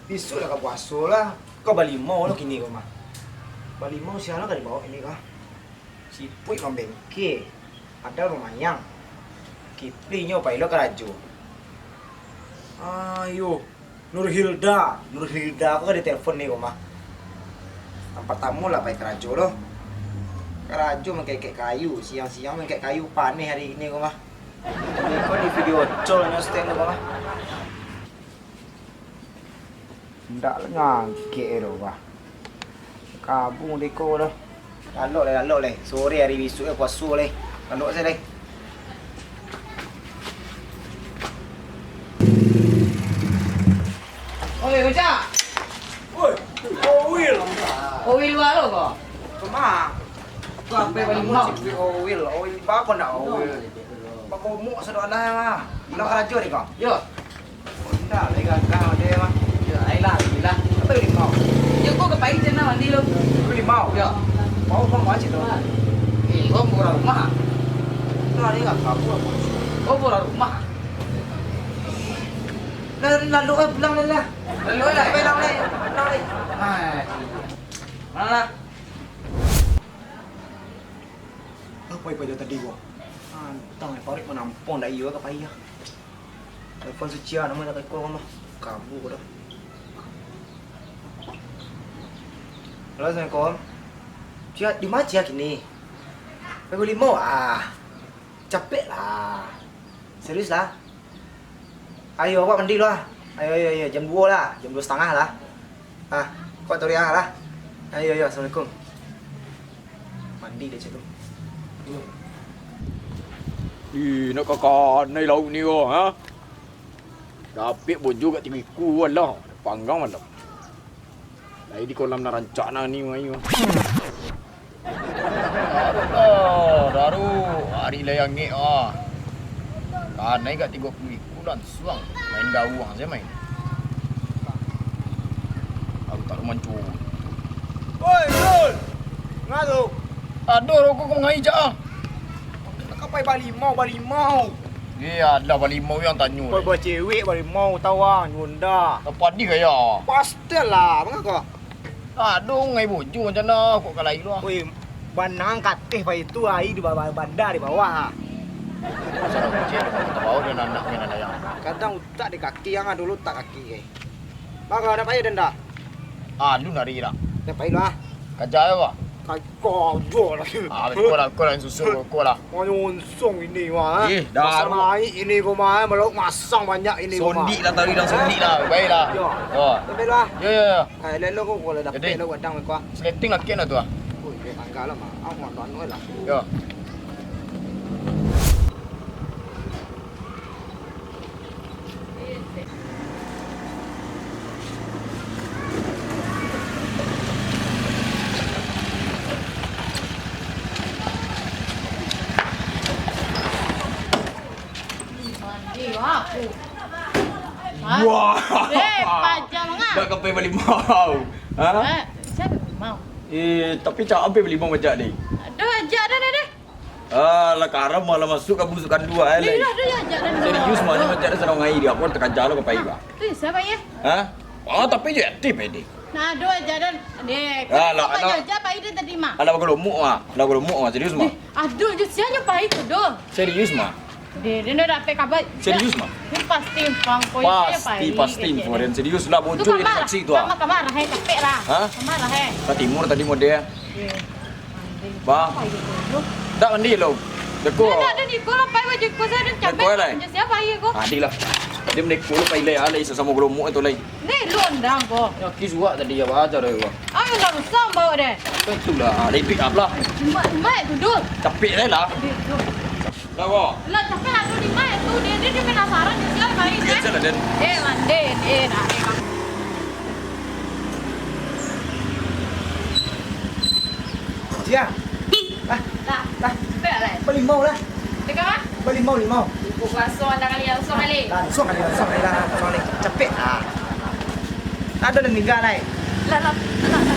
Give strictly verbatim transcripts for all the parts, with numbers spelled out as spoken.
Bisuak lah ka puaso lah. Kau balimau lo kini ko mah. Balimau sia lah ka dibaok kini ko. Sipuik mambengke. Ada rumayang. Kiplinyo pai lo karajo. Ayo. Nurhilda. Nurhilda ko ka ditelepon ni ko mah. Nan partamo lah pai karajo lo. Karajo mangkekek kayu. Siang-siang mangkekek kayu. Paneh ari kini ko mah. Ko di video call nyo stand tu ko mah. Ndak lah ngagek doh, bah. Kabung deko doh. Lalok lai, lalok lai. Sore ari bisuak puaso lai. Lalok se lai. Oi, Ujak. Oi, Owil. Owil baro ko? Kama? Ko apo balimbau? Owil, Owil. Bako ndak Owil? Bakomok sadonyo lah. Ulang karajo deh ko? Yo. Ndak, lai gagah ode mah. Yo, ai lah, alhamdulillah. Apo limau? Yo, ko ka pai cina mandi lo. Limau? Yo. Mau bang macet tu. Eh, ko murah rumah. Nah, ni gagah apo? Ko murah rumah. Lah, lalu eh pulang lah. Lalu eh lah. Pulang lah, pulang lah. Hai. Mana lah? Apo ipa jo tadi ko? Antang eh, paruik manampong dak iyo ka pai ah. Telepon Sucia, namo dak ka iko mah. Kabu ko dah. Halo, assalamualaikum. Cia, di ma Cia kini? Pai balimau ah. Capek lah. Serius lah. Ayo, awak mandi lu ah. Ayo, ayo, ayo. Jam duo lah. Jam duo satangah lah. Ah, kok tu lah. Ayo, ayo. Assalamualaikum. Mandi deh cek tu. Ih, nak kakanai lauak ni ko, ha? Dapek bojo gak tigo ikua lah. Panggang malam. Lai di kolam nan rancak nan ni, mai. Daruak, daruak. Ari lai angek ah. Kanai gak tigo puluah ikua langsuang main gawang sajo main. Aku tak mancu. Oi, Dul! Ngalo? Aduh, rokok kau mangai jak ah. Ka pai balimau, balimau. Eh, alah balimau yang tanyo. Pai bacewek balimau, tau ah, nyunda. Tapi adi gaya. Pastel lah, mangako? Aduh, ngai bojo macam mana, kok kalai lu ah. Weh, banang kateh pai tu, ai di bawah, banda di bawah ah. Pasal kucing, kau tak bawa dengan anak, dengan ayah. Kadang utak di kaki, yang dulu utak kaki, eh. Bang, ado pai den dah? Ah, lu nari lah. Den pai lu ah. Kaja ayo, Bang. Ka-, kaja lah. Ah, kau lah, kau lah yang susu, kau lah. Kau nyonsong ini, wah, eh. Eh, dah, Pasal lu. Naik ini, kau mah, eh. Melauk masang banyak ini, kau mah. Sondik lah tadi, dah sondik lah. Baiklah. Yo. Yo. Den pai lu ah. Yo, yo, yo. Ah, elok-elok kau, kalau dapek Jadi, lah, gadang kau ah. Seleting lah, kian lah tu ah. Oh, iya, tanggal lah, mah. Aku nak anu lah. Yo. Mandi aku. Hah? Wah. Eh, pajam ngah. Dak ka pai balimau. Ha? Eh, sia balimau? Eh, tapi cak ampe balimau majak ni. Aduh, ajak dah, dah, dah. Ah, lah karam malah masuk ka busukan dua, eh, Lai. Lah, dah, dah, ajak dah. Serius mah, ni majak dah sarang ngai dia. Aku takaja lo ka pai, Pak. Tu sia pai, eh? Ha? Oh, tapi je aktif, eh, dia. Nah, aduh, ajak dah. Deh, Alah, kau alah. Aja pai dia tadi mah. Alah, bagelomok ah. Alah, bagelomok ah, serius mah. Deh, aduh, je sia nyo pai tu, doh. Serius mah. Deh, dia dah dapek kabar. Serius mah. Ni pasti info, info sia pai. Pasti, pasti info, kecek dia. Dan serius lah, bocor yang saksi tu ah. Kamar, kamar, eh, capek lah. Ha? Kamar, eh. Ka timur tadi mode. Deh. Bah. Apa itu, doh? Dak mandi lo. Deko. Dah, dah, dah, di bola pai baju ko saya dah capek. Deko, Lai. Macam sia pai ko? Adi lah. Dia mendeko lo pai, Lai, ah, Lai, sasamo gelomok itu, Lai. Ni lu undang ko. Ya, ki suak tadi ya, baca deh gua. Ayo lah, usah bawa deh. Itulah, ada pick up lah. Mak, mak itu, Dul. Capek saya lah. Dul. Lah, kok. Lah, capek lah, Dul, di mak itu. Dia, dia, dia penasaran, dia siapa ini, Dia eh? Salah, Den. Eh, mandi, eh, nah, eh, kamu. Cia. Lah. Lah. Lah. Capek lah, eh. Balimau lah. Teka mah? Balimau, limau. Buku puaso, anda kali, langsuang kali. Langsuang kali, langsuang kali lah, langsuang kali. Capek ah. Ado nan tingga lai. Lah, lah, lah, lah.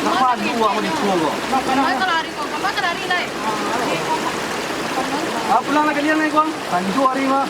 Apa dua mau dipukul kau? Apa lari kau? Apa lari lai? Ah, pulang lah kalian, naik uang. Tanjung hari mah.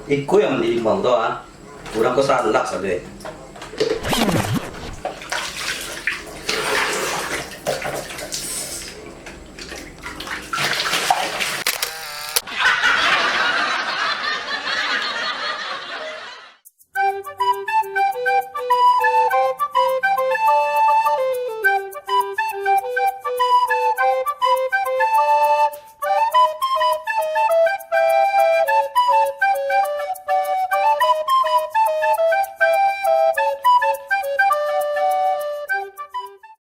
Iko yang manjadi imam tu, ah. Urang ko salah sabe.